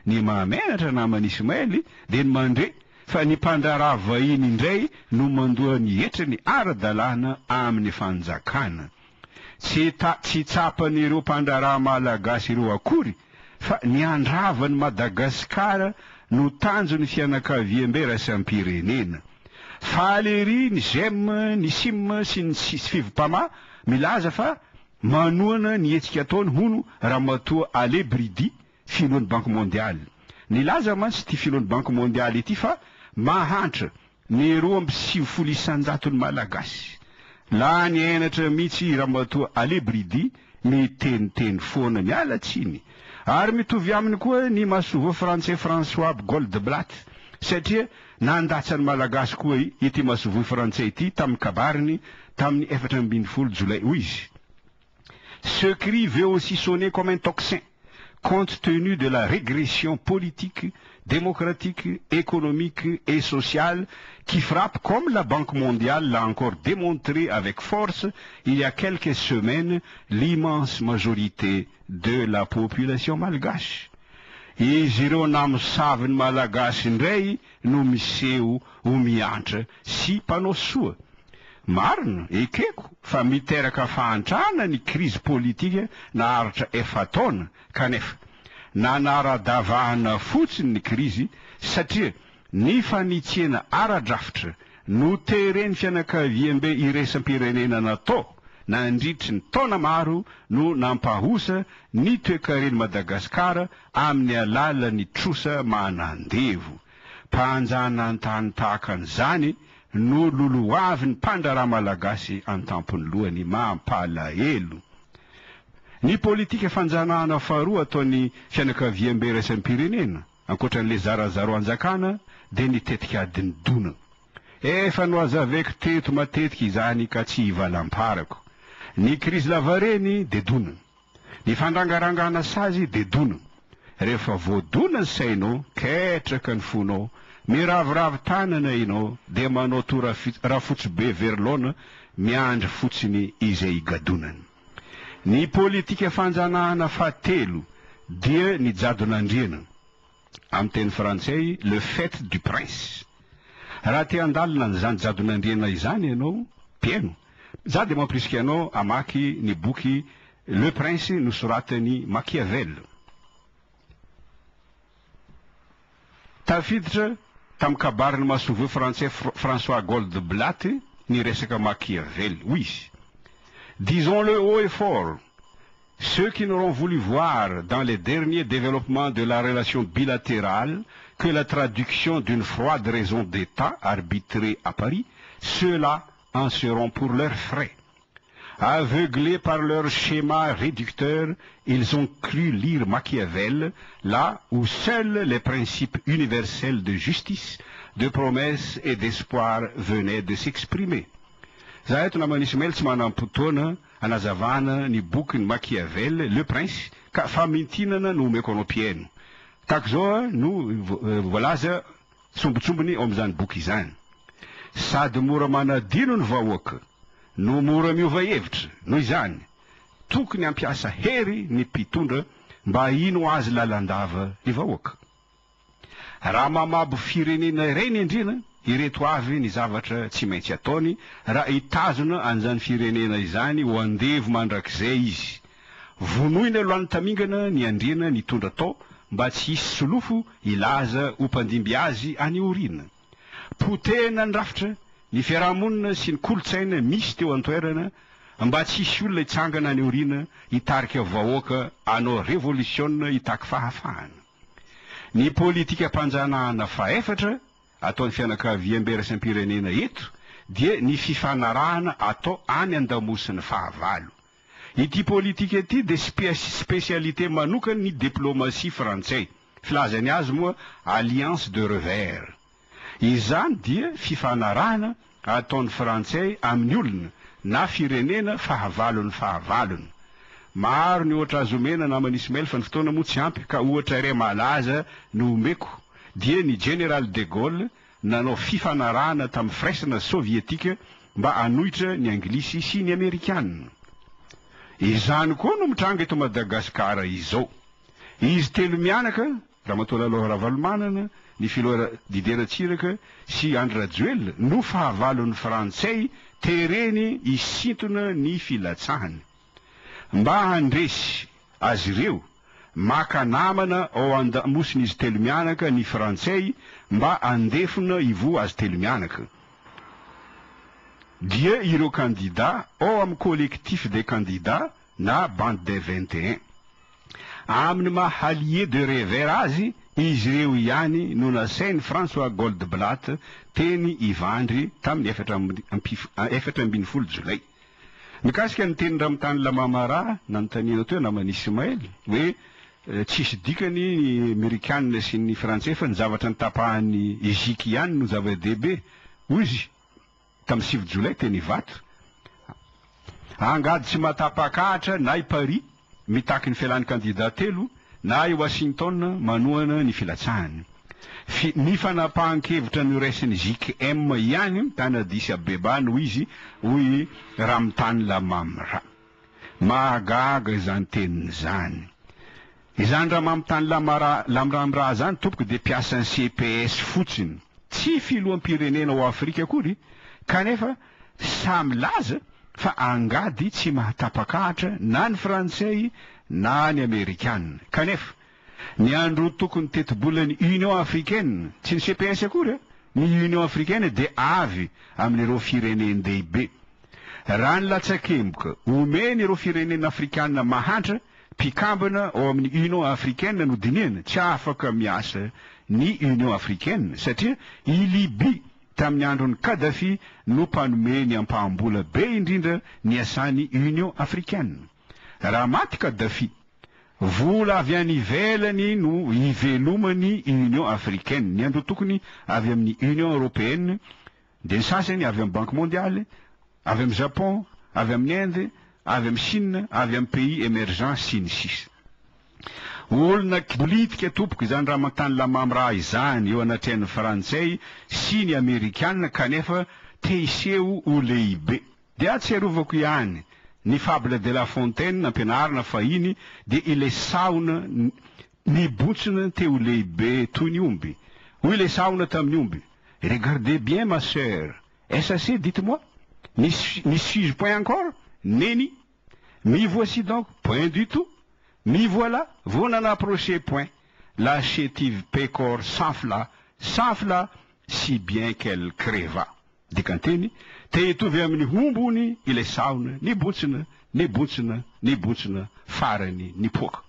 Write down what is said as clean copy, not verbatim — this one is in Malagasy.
Ny mahamenatra naman'i Ismaël dia ny mandre fa ny mpandraharaha vahiny indray no mandoa ny hetrany ara-dalàna amin'ny fanjakana. Tsy tsy tsapan'ireo mpandraharaha malagasy ireo akory fa ny handrava an'i Madagasikara no tanjon'ny fianakaviambe iraisam-pirenena. Faly ery ny Gem, ny Sim sy ny Fivmpama milaza fa manohana ny hetsika ataony hono Ramatoa Ale Bridi filohan'ny Banky Mondialy. Nilaza mantsy ity filohan'ny Banky Mondialy ity fa mahantra ny 92 isan-jaton'ny Malagasy. Lany henatra mihitsy i Ramatoa Ali Bridi miteniteny foana, miala tsiny. Ary mitovy aminy koa ny masoivoho frantsay François Goldblatt satria nandatsa ny Malagasy koa ity masoivoho frantsay ity tamin'ny kabariny tamin'ny 14 jolay. Hoy izy. Ce cri veut aussi sonner comme un tocsin, compte tenu de la régression politique, démocratique, économique et sociale qui frappe, comme la Banque mondiale l'a encore démontré avec force il y a quelques semaines, l'immense majorité de la population malgache. Izy ireo namosavy ny Malagasy indray no miseho ho miantra sy mpanao soa. Marina, ekeko fa miteraka fahantrana ny krizy politika naharitra efa-taona, kanefa nanara-davahana fotsiny ny krizy satria ny fanitsiana ara-drafitra noteren'ny fianakaviambe iraisam-pirenena natao nandritry ny taona maro no nampahosa ny toekaren'i Madagasikara amin'ny alalan'ny trosa manandevo. Mpanjanantany tahaka an'izany no lolohavin'ny mpandraharaha malagasy an-tampon'ny lohany. Mampalahelo. Ny politika fanjanahana faharoa ataon'ny fianakaviambe iraisam-pirenena, ankoatra an'ilay zarazaro hanjakana, dia ny tetikadin'ny dona. Efa nohazavaiko teto matetika izany ka tsy hivalamparako. Ny krizy lavareny dia dona. Ny fandrangarangana sazy dia dona. Rehefa voadona ny sainao, ketraka ny fonao, miraviravy tanana ianao dia manao toa rafotsibe very laona miandry fotsiny izay higadonany. Ny politika fanjanahana fahatelo dia ny jadon'andriana. Amin'ny teny frantsay, le fait du prince. Raha te handalina an'izany jadon'andriana izany ianao, mpihaino, za dia mampirisika anao hamaky ny boky Le Prince nosoratan'i Machiavel. Tafiditra tamin'ny kabarin'ny masoivoho frantsay François Goldblatt ny resaka Machiavel. Hoy izy, Disons-le haut et fort, Ceux qui n'auront voulu voir dans les derniers développements de la relation bilatérale que la traduction d'une froide raison d'État arbitrée à Paris, ceux-là en seront pour leurs frais. Aveuglés par leur schéma réducteur, ils ont cru lire Machiavel là où seuls les principes universels de justice, de promesse et d'espoir venaient de s'exprimer. Za eto naman'i Ismaël tsy manam-potoana hanazavana ny bokin'i Machiavel, Le Prince, ka famintinana no omeko anao mpihaino. Tahaka izao no voalaza sombintsombiny ao amin'izany boky izany. Sady mora manadino ny vahoaka no mora miova hevitra, noho izany, tokony hampiasa hery ny mpitondra mba hino azy lalandava ny vahoaka. Raha mamabo firenena iray ny andriana, ireto avy ny zavatra tsy maintsy ataony raha hitazona an'izany firenena izany ho andevo mandrakizay izy, Vonoina alohan'ny tamingana ny andriana nitondra tao mba tsy hisy solofo hilaza ho mpandimby azy any aoriana. Potehina ny rafitra, ny fiaraha-monina sy ny kolontsaina misy teo an-toerana mba tsy hisy olona hitsangana any aoriana hitarika vahoaka hanao revolisiona hitaky fahafahana. Ny politikam-panjanahana fahefatra ataon'ny fianakaviambe iraisam-pirenena eto dia ny fifanarahana atao any an-damosin'ny fahavalo. Ity politika ity dia spécialité manokan'ny diplomatie frantsay. Filazany azy moa alliance de revers. Izany dia fifanarahana ataon'ny frantsay amin'ny olona na firenena fahavalon'ny fahavalony. Maro ny ohatra azo omena naman'i Ismaël fa ny fotoana moa tsy ampy ka ohatra iray malaza no omeko dia ny General de Gaulle nanao fifanarahana tamin'ny firaisana sovietika mba hanohitra ny anglisy sy ny amerikana. Izany koa no mitranga eto Madagasikara izao. Izy telo mianaka. Ramatoa Lalao Ravalomanana, ny filoha Didier Ratsiraka sy Andry Rajoelina no fahavalon'ny Frantsay tereny hisintona ny filatsahany. Mba handresy azy ireo, maka namana ao an-damosin'izy telo mianaka ny Frantsay mba handefona ivoho azy telo mianaka. Dia ireo kandida ao amin'ny Collectif des candidats na Bande des 21. Amin'ny maha allié de revers azy, izy ireo ihany no nasain'i François Goldblatt teny Ivandry tamin'ny 14 jolay. Mikasika ny tenin-dRamotany Lamamara nanontaniana teo naman'i Ismaël hoe tsisy dikany ny Amerikanina sy ny Frantsay fa ny zavatra notapahan'ny Egic ihany no zava-dehibe, hoy izy tamin'ny 9 jolay teny Ivato. Angady tsy mahatapak'ahatra na i Paris mitaky ny fialan'ny kandida telo na i Washington manohana ny filatsahany. Fi, ny fanapahan-kevitra noraisin'ny JKM ihany tany Addis Abeba no izy, hoy Ramtane Lamamra. Mahagaga izany teniny izany. Izany Ramamtane Lamara, Lamramra izany tompoko dia mpiasan'ny CPS fotsiny. Tsy filoham-pirenena ao Afrika akory kanefa sahy milaza fa angady tsy mahatapak'ahatra na ny frantsay na ny amerikana. Kanefa ny androtokony tetibolan'ny Union Africaine, tsy ny CPS akory a, ny Union Africaine dia avy amin'ireo firenen-dehibe. Raha ny latsakemboka omen'ireo firenena afrikana mahantra mpikambana ao amin'ny Union Africaine no dinihana, tsy afaka miasa ny Union Africaine satria i Libye tamin'ny andron'i Kadhafi no mpanome ny ampaham-bola be indrindra niasan'ny Union Africaine. Raha maty Kadhafi, vola avy any ivelany no iveloman'ny Union Africaine. Ny androtokony avy amin'ny Union Européenne, dia ny sasany avy amin'ny Banque Mondiale, avy amin'ny Japon, avy amin'ny Inde, avy amin'i Chine, avy amin'ny pays émergents sy ny sisa. Olona politika tompoko izany Ramantany Lamamra izany eo anatrehan'ny Frantsay sy ny Amerikana kanefa te hiseho ho lehibe. Dia atsiarovako ihany ny fable de la fontaine nampianarina fahiny dia ilay sahona nibontsina te ho lehibe toy ny omby. Hoy ilay sahona tamin'ny omby, Regardez bien ma soeur, est-ce assez dites-moi? N'y suis-je point encore? Neny. M'y voici donc, point du tout. M'y voilà, vous n'en approchez point. La chétive pécore s'enfla, s'enfla, si bien qu'elle creva. Dikanteny, Te hitovy amin'ny omby hono ilay sahona, nibontsina, nibontsina, nibontsina, farany nipoaka.